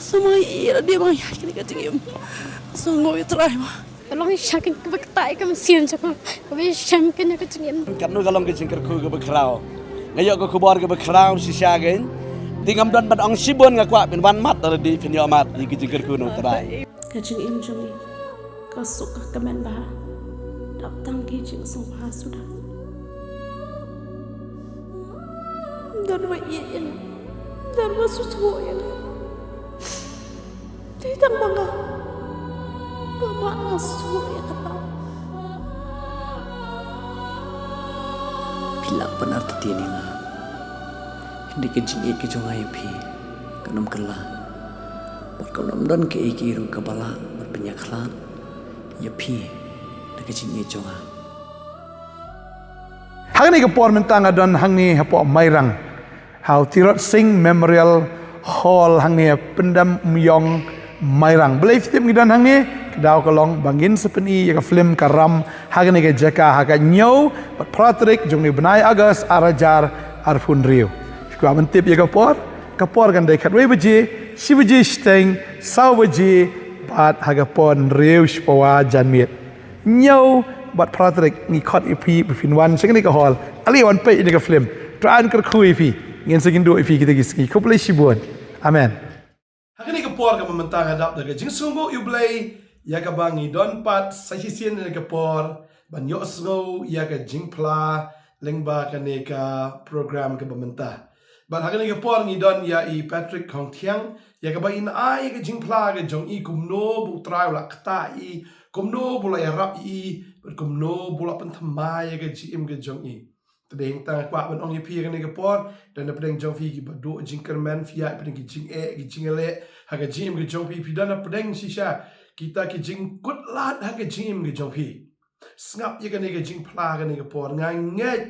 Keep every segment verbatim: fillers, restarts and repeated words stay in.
Samoi ïa la dei ba nga ïaid kane ka jingim. Sngew ïa u Trai ma. Ka long sha kane kaba kata ïa ka mynsiem jong nga. Kaba shem kane ka jingim. Katno ka long ka jingkyrkhu kaba khraw. Nga ïoh ka khubor kaba khraw shisha kein. Te ngam don ban ong shibun, nga kwah phin wan mat lada dei phin ïoh mat ïa ka jingkyrkhu na u Trai. Ka jingim jong ngi ka suk ka kmen bha. Dap tang ki jingsngewbha suda. Don ba ïeit ïa nga. Don ba sngewthuh ïa nga. Te tang ba nga, ba ma nga sngewthuh ïa kata. Phi lah ban artatien ïa nga. Hynrei ka jingïeit ka jong nga ïa phi kan ym kylla. Bad kan ym don kaei kaei ruh kaba lah ban pynïakhlad ïa phi da ka jingïeit jong nga. Hangne ka por mynta nga don hangne hapoh Mairang, ha u Tirot Sing Memorial Hall hangne ha Pyndam Umïong, Mairang. Balei phi tip ngi don hangne? Ka daw ka long ba ngin sa pyni ïa ka film Ka Ram ha kane ka jaka ha ka hynñiew bad phra tarik jong une u bnai August ar hajar arphew hynriew. Phi kwah ban tip ïa ka por? Ka por kan dei khatwei baje, shi baje shiteng, saw baje bad ha ka por hynriew shi pawa janmiet. Hynñiew bad phra tarik ngi khot ïa phi ba phin wan sha kane ka hall. Ale wan peit ïa ka film. Trai un kyrkhu ïa phi. Ngin sa ïakynduh ïa phi kita ki sngi. Khublei shibun. Amen. Ha kane ka por kaba mynta nga dap da ka jingsngewnguh ïa U Blei ïa kaba ngi don pat sa shisien ïa ka por ban ïohsngew ïa ka jingphla lyngba kane ka program kaba mynta. Bad ha kane ka por ngi don ïa i Patrick Khongthiang, ïa kaba in ai ïa ka jingphla ka jong i kumno ba U Trai u la ktah ïa i, kumno ba u la ïarap ïa i, bad kumno ba u la pynthymmai ïa ka jingim ka jong i. Te dei hangta nga kwah ban ong ïa phi ha kane ka por, don na pdeng jong phi kiba duh jingkyrmen, phi ïaid pdeng ki jingeh, ki jingïaleh ha ka jingim ka jong phi, phi don na pdeng shisha kita ki jingkutlad ha ka jingim ka jong phi. Sngap ïa kane ka jingphla kane ka por. Nga ngeit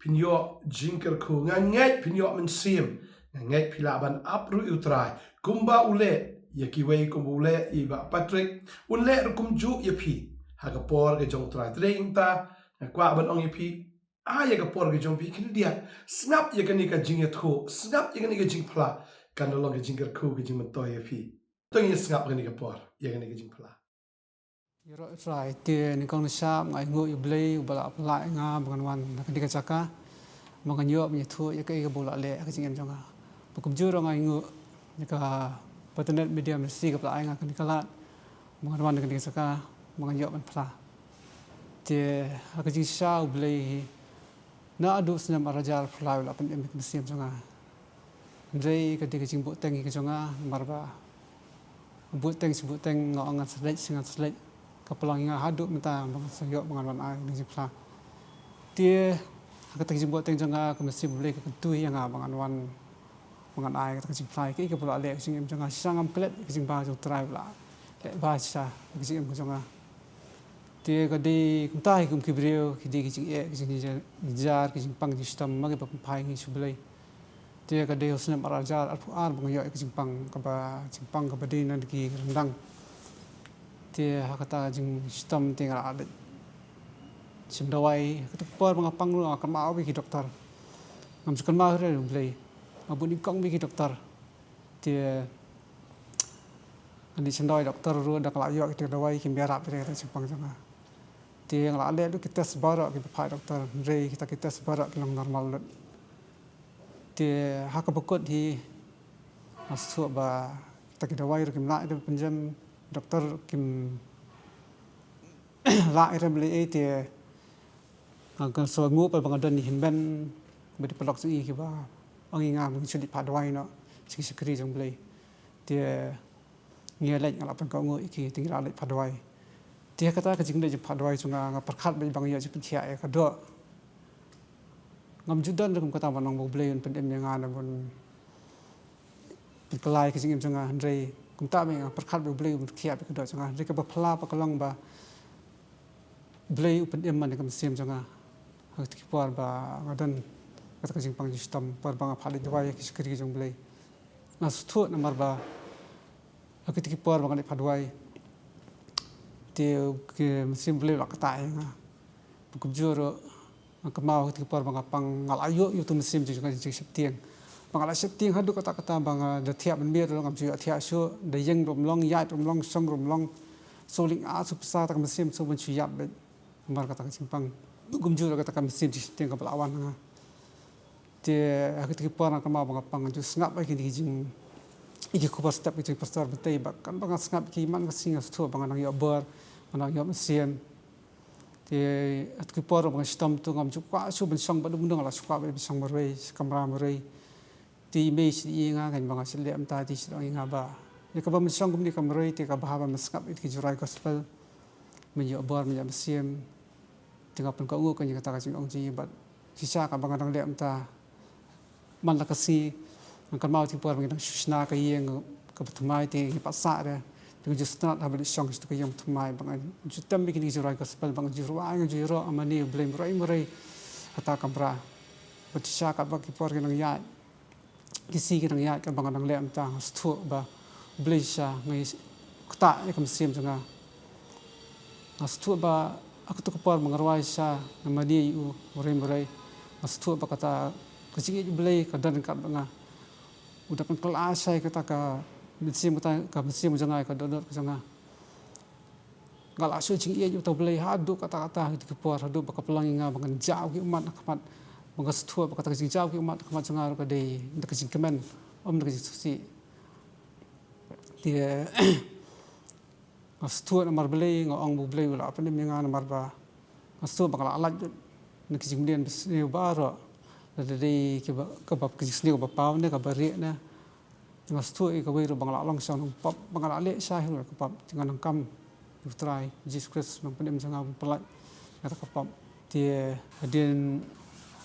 phin ïoh jingkyrkhu, nga ngeit phin ïoh mynsiem, nga ngeit phi lah ban ap ruh ïa U Trai kumba u leh ïa kiwei, kumba u leh ïa i Bah Patrick, un leh ruh kumjuh ïa phi ha ka por ka jong U Trai. Te dei hangta nga kwah ban ong ïa phi, ai ïa ka por ka jong phi khyndiat, sngap ïa kane ka jingïathuh, sngap ïa kane ka jingphla, kan da long ka jingkyrkhu ka jingmyntoi ïa phi. To ngin sngap kane ka por ïa kane ka jingphla. Ïaroh Trai, te nyngkong nyngshap nga ainguh ïa U Blei uba la pynlah ïa nga ba ngan wan na kane ka jaka, ba ngan ïoh ban ïathuh ïa kaei kaba u la leh ha ka jingim jong nga. Ba kumjuh ruh nga ainguh ïa ka Paternet Media Ministry kaba la ai nga kane ka lad ba ngan wan na kane ka jaka ba ngan ïoh ban phla. Te ha ka jingshisha U Blei hi, naduh snem ar hajar arphew lai u la pynim ïa ka mynsiem jong nga. Hynrei ka dei ka jingbuhteng hi ka jong nga, namar ba buhteng shi buhteng, nga ong ngan sa leit shi ngan sa leit. Ka pynlong ïa nga haduh mynta ba ngan sa ïoh ba ngan wan ai ïa ka jingphla. Te ha kata ka jingbuhteng jong nga, ka mynsiem U Blei ka kyntu ïa nga ba ngan wan, ba ngan ai kata ka jingphla ïa kaei kaba u la leh ha ka jingim jong nga. Shisha ngam klet ïa ka jingbha jong U Trai ba u la leh bha shisha ha ka jingim ka jong nga. Te ka dei kumta hi kum ki briew, ki dei ki jingeh, ki jingjynjar, ki jingpang jingshitom, ma kiba pynphai ïa ngi sha U Blei. Te ka dei ha u snem ar hajar arphew ar ba nga ïoh ïa ka jingpang, kaba jingpang kaba dei na ki ryndang. Te ha kata ka jingshitom te nga la leit shim dawai. Ha kata ka por ba nga pang ruh nga kynmaw ïa ki doktor. Ngam ju kynmaw hi ruh ïa U Blei. Nga bun nyngkong bad ki doktor. Te nga dei shim dawai doktor ruh, da nga la ïoh kita ki dawai kim ïarap ïa kata ka jingpang jong nga. Te nga la leh lut ki test baroh kiba phah doktor, hynrei kita ki test baroh ki long normal lut. Te ha kaba kut hi nga sngewthuh ba kita ki dawai ruh kim lah ïa ka pynjem, doktor kim lah ïa ka, balei ei. Te nga sngewthuh pat ba nga don i hynmen bad i paralok jong i kiba ong ïa nga ba ngin shu leit phah dawai noh sha ki shakri jong U Blei. Te ngi ïa leit, nga la pynkohnguh ïa ki, te ngi la leit phah dawai. Te ha kata ka jingleit jingphah dawai jong nga, nga pyrkhat beit ba nga ïoh jingpynkhiah ïa ka doh. Ngam ju don ruh kum kata ban ong ba U Blei un pynim ïa nga ne ban pynkylla ïa ka jingim jong nga, hynrei kumta beit nga pyrkhat ba U Blei un pynkhiah beit ka doh jong nga. Hynrei kaba phylla pat ka long ba U Blei u pynim man ïa ka mynsiem jong nga ha kata ki por ba nga don kata ka jingpang jingshitom, por ba nga phah leit dawai ha ki shakri jong U Blei. Nga sngewthuh namar ba ha kata ki por ba nga leit phah dawai, te ka mynsiem U Blei u la ktah ïa nga. Ba kumjuh ruh nga kynmaw ha kata ki por ba nga pang, nga la ïoh ïa uto u mynsiem jong ka jingsheptieng. Nga la sheptieng haduh katta katta ba nga da thiah ban miet ruh ngam ju ïoh thiah shuh, da ïeng ruh ym long, ïaid ruh ym long, shong ruh ym long. Shu lyngngoh shu pyrsa kata ka mynsiem shu ban shu ïap beit. Namar kata ka jingpang kumjuh ruh kata ka mynsiem jingsheptieng kaba la wan ha nga. Te ha kito ki por nga kynmaw ba nga pang, nga ju sngap ïa kine ki jing, ïa ki khubor step ki jingpyrshah ba tei, bad katba nga sngap ïa ki man ka sngi nga sngewthuh ba nga nang ïoh bor, nga nang ïoh mynsiem. Te ha kito ki por ba nga shitom to ngam ju kwah shuh ban shong bad uno uno, nga la shu kwah ban shong marwei, sha kamra marwei. Te i mei i shait ïa nga, nga ong ba nga shait leh mynta, te i shait ong ïa nga ba ïa kaba men shong kumne ka marwei te ka bha ba men sngap ïa ki jingrwai gospel, men ïoh bor, men ïoh mynsiem. Te nga pynkohnguh ïa kata ka jingong jong i, bad shisha kaba nga dang leh mynta, man la ka sngi nga kynmaw ïa ki por ba ngi dang shu shna ka ïing kaba thymmai te ngi pat sah re. Te nga ju sngewtynnat haba leit shong sha ka ïing thymmai ba nga ju tem ïa kine ki jingrwai gospel, ba nga ju rwai, nga ju ïaroh ïa U Blei marwei marwei ha kata ka kamra. Bad shisha katba ki por ki nang ïaid, ki sngi ki nang ïaid, katba nga dang leh mynta nga sngewthuh ba U Blei shisha u ktah ïa ka mynsiem jong nga. Nga sngewthuh ba ha kato ka por ba nga rwai shisha, nga mane ïa u marwei marwei, nga sngewthuh ba kata ka jingïeit U Blei ka don ryngkat bad nga. U da pynkylla shisha ïa kata ka mynsiem, kata ka mynsiem jong nga, ïa ka dohnud ka jong nga. Nga la shu jingïeit ïa uta U Blei haduh katta katta ha kito ki por, haduh ba ka pynlong ïa nga ba ngan jaw ki ummat ha khmat, ba nga sngewthuh ba kata ka jingjaw ki ummat ha khmat jong nga ruh ka dei da ka jingkmen, ym da ka jingsngewsih. Te nga sngewthuh namar Blei, nga ong ba U Blei u la pynim ïa nga namar ba nga sngewthuh ba nga la lait na ki jingmlien basniew baroh, lada dei kiba, kaba, ka jingsniew kaba paw ne kaba rieh ne. Nga sngewthuh ïa kawei ruh ba nga la long sha u nongpop, ba nga la leh sha hi ruh ka pop, te nga donkam ïa U Trai Jisu Khrist u Nongpynim jong nga ban pynlait na kata ka pop. Te hadien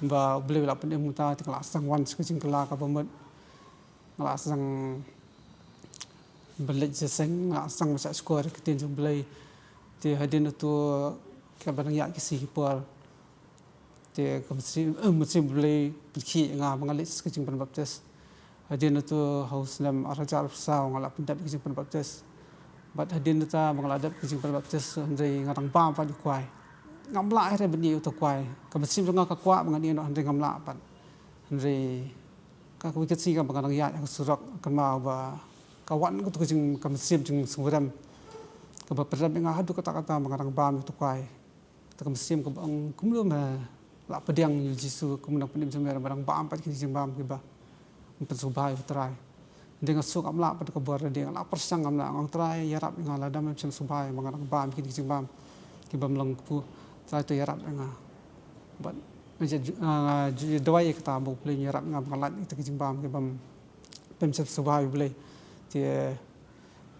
ba U Blei u la pynim ïa nga, te nga la sdang wan sha ka jingkylla kaba mut. Nga la sdang ban leit jingïaseng, nga la sdang ban shahshkor ïa ka ktien jong U Blei. Te hadien uto, kaba nang ïaid ki sngi ki por, te ka mynsiem, eh, mynsiem U Blei pynkhih ïa nga ba ngan leit sha ka jingpynbaptis. Hadien uto ha u snem ar hajar arphew saw nga la pyndep ïa ka jingpynbaptis. Bad hadien uta ba nga la dep ïa ka jingpynbaptis, hynrei nga dang bam pat ïa u kwai. Ngam lah re ban ïeh ïa uta u kwai. Ka mynsiem jong nga ka kwah ba ngan ïeh noh, hynrei ngam lah pat. Hynrei ka, kawei ka sngi kaba nga dang ïaid ha ka surok, kynmaw ba ka wan kato ka jing, ka mynsiem jingsngewrem kaba pynrem ïa nga haduh katta katta ba nga dang bam ïa uta u kwai. Kata ka mynsiem kaba ong kumno me la pdiang ïa U Jisu kum u Nongpynim jong me, ba dang bam pat kine ki jingbam kiba ym pynsngewbha ïa U Trai. Hynrei nga sngew ngam lah pat ka bor, hynrei nga la pyrshang, ngam lah, nga ong Trai ïarap ïa nga, lada mem shym sngewbha ïa nga ba nga dang bam kine ki jingbam kiba ym long kpu, Trai to ïarap ïa nga. Bad nga ju, nga ju duwai ïa kata ba U Blei un ïarap ïa nga ba ngan lait ïa kita ki jingbam kiba ym, bym shym sngewbha ïa U Blei. Te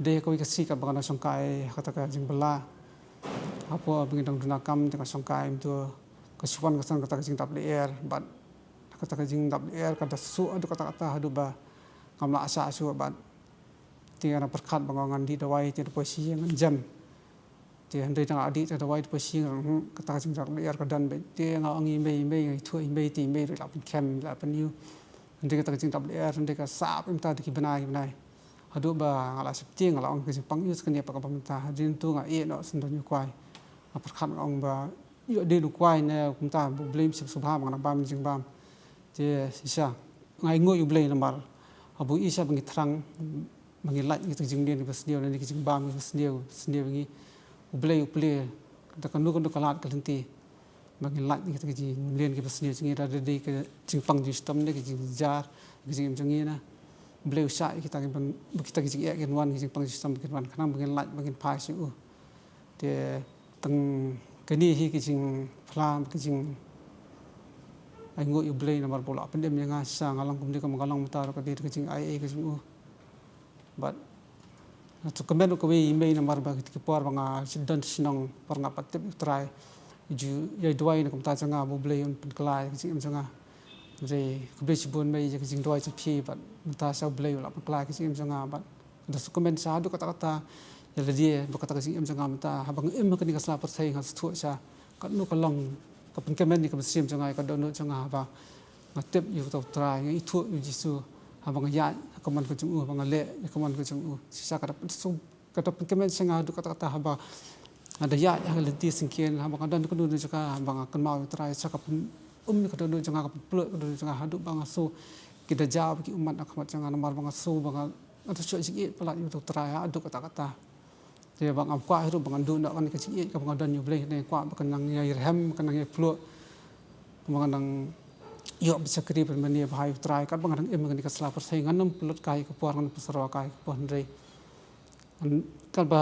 dei ha kawei ka sngi kaba nga dang shongkai ha kata ka jingbylla. Hapoh ba ngi dang duna kam te nga shongkai mynta ka shu wan ka san kata ka jingdap lyer, bad kata ka jingdap lyer ka da suk haduh katta katta haduh ba ngam lah shah shuh, bad te nga dang pyrkhat ba nga ngan dih dawai te da poi sha ïing ngan jem. Te hynrei tang nga la dih te dawai da poi sha ïing, hmm, kata ka jingdap lyer ka don beit. Te nga ong i mei, i mei, nga ithuh i mei, te i mei ruh i la pynkhem, i la pyni. Hynrei kata ka jingdap lyer hynrei ka sah mynta da ki bnai ki bnai. Haduh ba nga la sheptieng, nga la ong ka jingpang ïa u sa kane pat kaba mynta. Hadien to nga ïeh noh shen don ïa u kwai. Nga pyrkhat nga ong ba ïoh dien u kwai ne kumta, ba U Blei um shym sngewbha ba nga nang bam jingbam. Te shisha nga ainguh ïa U Blei namar haba u ïohi shisha ba ngi thrang, ba ngi lait ïa kita ki jingmlien kiba sniew lane ki jingbam kiba sniew, sniew ïa ngi, U Blei u plie da kano kano ka lad ka lynti ba ngin lait ïa kita ki jingmlien kiba sniew jong ngi, lada dei ka jingpang jingshitom ne ka jingjynjar, ka jingim jong ngi, na U Blei u shah ïa kita ki ban, ba kita ki jingeh kin wan, ki jingpang jingshitom kin wan, khnang ba ngin lait, ba ngin phai sha u. Te tang kane hi ka jingphla, ka jingainguh ïa U Blei namar ba u la pynim ïa nga shisha, nga long kumne kumba nga long mynta ruh ka dei ka jingaiei ka jong u. Bad nga shu kmen ruh kawei i mei namar ba kita ki por ba nga shu don shnong, por nga pat tip ïa U Trai, ju ïai duwai na ka bynta jong nga ba U Blei un pynkylla ïa ka jingim jong nga. Hynrei khublei shibun mei ïa ka jingduwai jong phi, bad mynta shisha U Blei u la pynkylla ïa ka jingim jong nga, bad nga da shu kmen shisha haduh katta katta ïa lade ba kata ka jingim jong nga mynta, haba nga im ha kane ka sla pyrthei, nga sngewthuh shisha katno ka long, ka pynkmen ïa ka mynsiem jong nga, ïa ka dohnud jong nga, haba nga tip ïa uta U Trai, nga ithuh ïa U Jisu, haba nga ïaid ha ka mon ka jong u, haba nga leh ïa ka mon ka jong u. Shisha ka da pynsu, ka da pynkmen sha nga haduh katta katta, haba nga da ïaid ha ka lynti syngkien, haba nga don ha kano kano ka jaka, haba nga kynmaw ïa U Trai, shisha ka pyn-, um ïa ka dohnud jong nga, ka pynpluh ïa ka dohnud jong nga haduh ba nga sngew ki da jaw ba ki ummat na khmat jong nga namar ba nga sngew ba nga, nga da shu jingïeit palat ïa u Trai ha duk katta katta. Te ba ngam kwah hi ruh ba ngan duh noh kane ka jingïeit kaba nga don ïa u Blei, te nga kwah ba kan nang ïai rhem, kan nang ïai pluh, ba ngan nang ïoh ba shakri ban mane bha ïa u Trai, katba nga dang im ha kane ka sla pyrthei. Ngan ym pynlut kai ka por, ngan ym pynsawa kai ka por, hynrei ngan, katba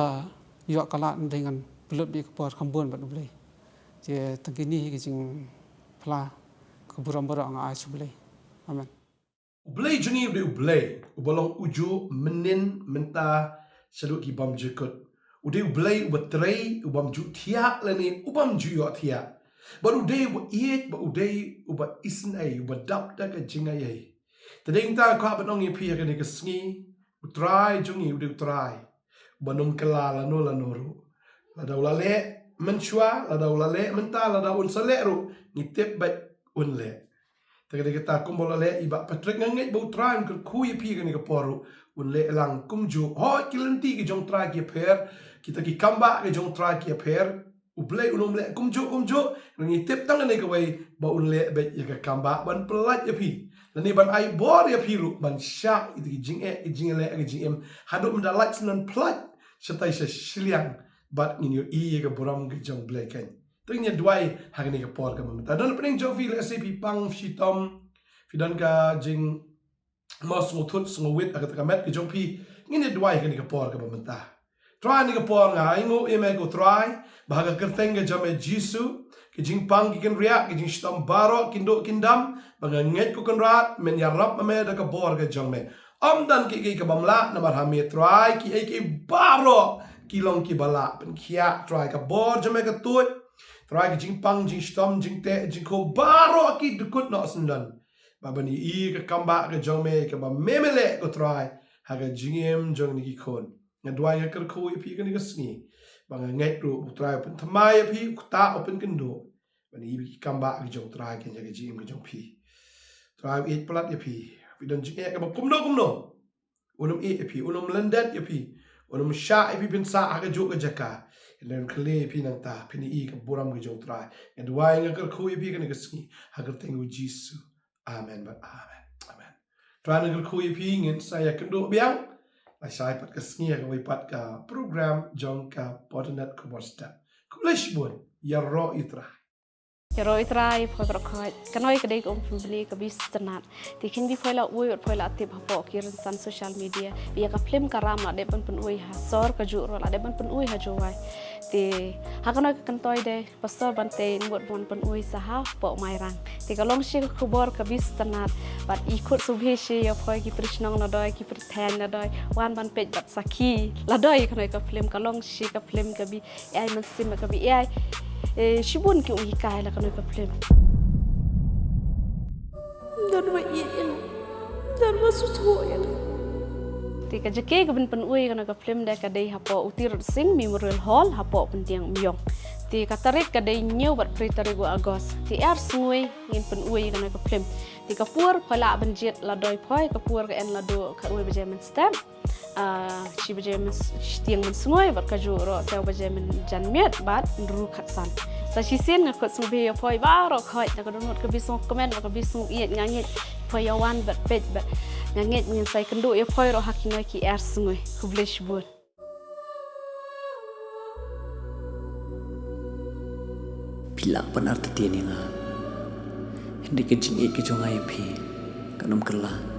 ïoh ka lad, hynrei ngan pynlut beit ka por kham bun bad u Blei. Te tang kine hi ki jingphla, ka burom baroh nga ai sha u Blei. Amen. U Blei jong ngi u dei u Blei uba long ujuh mynnin, mynta, shaduh ki bymjukut. U dei u Blei uba trei, u bym ju thiah lane u bym ju ïoh thiah. Bad u dei uba ïeit, bad u dei uba isynei, uba dap da ka jingaiei. Te dei nangta nga kwah ban ong ïa phi ha kane ka sngi, u Trai jong ngi u dei u Trai uba nym kylla lano lano ruh. Lada u la leh mynshuwa, lada u la leh mynta, lada un sa leh ruh, ngi tip beit un leh. Te ka dei kata kumba la leh i Bah Patrick, nga ngeit ba u Trai un kyrkhu ïa phi kane ka por ruh, un leh lang kumjuh. Hooid, ki lynti ki jong u Trai ki ïapher, kita ki kambah ki jong u Trai ki ïapher. U Blei un ym leh kumjuh kumjuh, ngi tip tang kane kawei, ba un leh beit ïa ka kambah ban pyllait ïa phi, lane ban ai bor ïa phi ruh ban shah ïa ki jingeh, ki jingleh, ki jingim, haduh mynta lait snem pyllait shatai sha shiliang, bad ngin ïohi ïa ka burom ka jong u Blei keiñ. Te ngin ïa duwai ha kane ka por kaba mynta. Don hapdeng jong phi, lehse phi pang shitom, phi don ka jingmynsngewthuh sngewwit ha kata ka met ka jong phi. Ngin ïa duwai ha kane ka por kaba mynta. Trai, ha kane ka por nga ainguh ïa me ko Trai, ba ha ka kyrteng ka jong me Jisu, ki jingpang ki kynriah, ki jingshitom baroh kin duh kin dam, ba nga ngeit ko Kynrad men ïarap ma me da ka bor ka jong me. Ym don kiei kiei ki bym lah namar ha me Trai, kiei kiei baroh ki long kiba lah. Pynkhiah Trai, ka bor jong me ka tuid. Trai, ki jingpang, jingshitom, jingteh, jingkhum baroh ki dkut noh syndon. Ba ban ïohi ka kambah ka jong me kaba me me leh ko Trai, ha ka jingim jong kine ki khun. Nga duwai, nga kyrkhu ïa phi kane ka sngi, ba nga ngeit ruh ba u Trai u pynthymmai ïa phi, u ktah u pynkynduh. Ban ïohi ïa ki kambah ka jong u Trai keiñ ha ka jingim ka jong phi. Trai u ïeit palat ïa phi. Phi don jingeh kaba kumno kumno, un ym ïeh ïa phi, un ym lyndet ïa phi, un ym shah ïa phi ban sah ha kajuh ka jaka. Hynrei un kylli ïa phi nangta, phin ïohi ka burom ka jong u Trai. Nga duwai, nga kyrkhu ïa phi kane ka sngi, ha ka kyrteng u Jisu. Amen bad amen. Amen. Trai un kyrkhu ïa phi, ngin sa ïakynduh biang. Lashai pat ka sngi ha kawei pat ka program jong ka Botanic Khubor Step. Khublei shibun, ïaroh ïa u Trai. Ïaroh ïa u Trai, phi baroh khoit. Ka noi ka dei ka um family ka Bistanat. Te khyndiat phi la ui, wat phi la tip hapoh ki rynsan social media, ba ïa ka film Ka Ram la dep ban pynui ha Sor, kajuh ruh la dep ban pynui ha Jowai. Te ha ka noi ka kynthoi dei Pastor Bante, mut ban pynui sa hapoh Mairang. Te ka long shi ka khubor ka Bistanat. Bad i khut subhi shi ïa phi ki pyrshah nong la doi, ki pyrthei la doi, wan ban peit bad sakhi la doi. Ka noi ka film ka long shi ka film ka bi ai mynsiem, ka bi ai, eh, shibun ki ung hikai la ka noi ka film. Don wa ïa ïa. Don wa susu ïa. Te ka jaka ka ban pynui ka noi ka film da ka dei hapoh u Tirot Sing Memorial Hall hapoh Pyndiang Myong. Te ka tarik ka dei hynñiew bad phra tarik u August. Te ar sngi ngin pynui ka noi ka film. Te ka por phi lah ban jied la doi phi, ka por ka en naduh khatwei baje mynstep. Ah, shi baje myn, shiteng mynsngi bad kajuh ruh saw baje mynjanmiet bad hynriew khatsan. Sa shisien nga khut sngewbha ïa phi baroh khoit, na ka dohnud ka bisong kmen, na ka bisong ïeit, nga ngeit phi ïa wan bad peit bad nga ngeit ngin sa ïakynduh ïa phi ruh ha ki noi ki ar sngi. Khublei shibun. Phi lah ban artatien ïa nga, hynrei ka jingïeit ka jong nga ïa phi kan ym kylla.